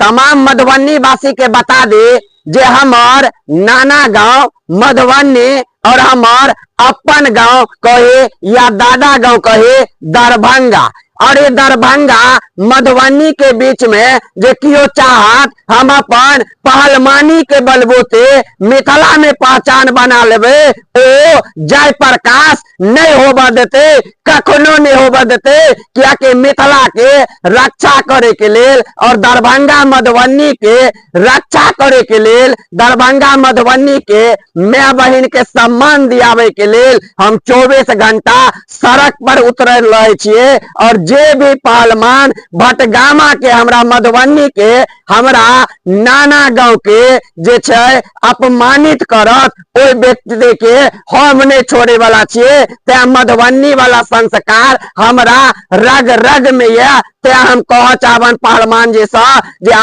तमाम मधुबनी वासी के बता दी जे हमर नाना गांव मधुबनी और हमर अपन गांव कहे या दादा गांव कहे दरभंगा, और ये दरभंगा मधुबनी के बीच में जे कियो चाहत हम अपन पहलवानी के बलबूते मिथिला में पहचान बना लेबे, ओ जय प्रकाश नहीं होबा देते, कखनो नहीं होबा देते। कियाकि मिथिला के रक्षा करे के लेल और दरभंगा मधुबनी के रक्षा करे के लेल, दरभंगा मधुबनी के माय बहिन के सम्मान दियाबे के लेल हम 24 घंटा सड़क पर उतरल रहे छियै। और जे भी पहलवान भटगामा के, हमरा मधुबनी के, हमरा नाना गांव के जे छै अपमानित करत, ओहि व्यक्ति के हम नहीं छोड़े वाला छियै। तें मधुबनी वाला संस्कार हमरा रग रग में ये। तें हम कह चाहबन पहलवान जी से जे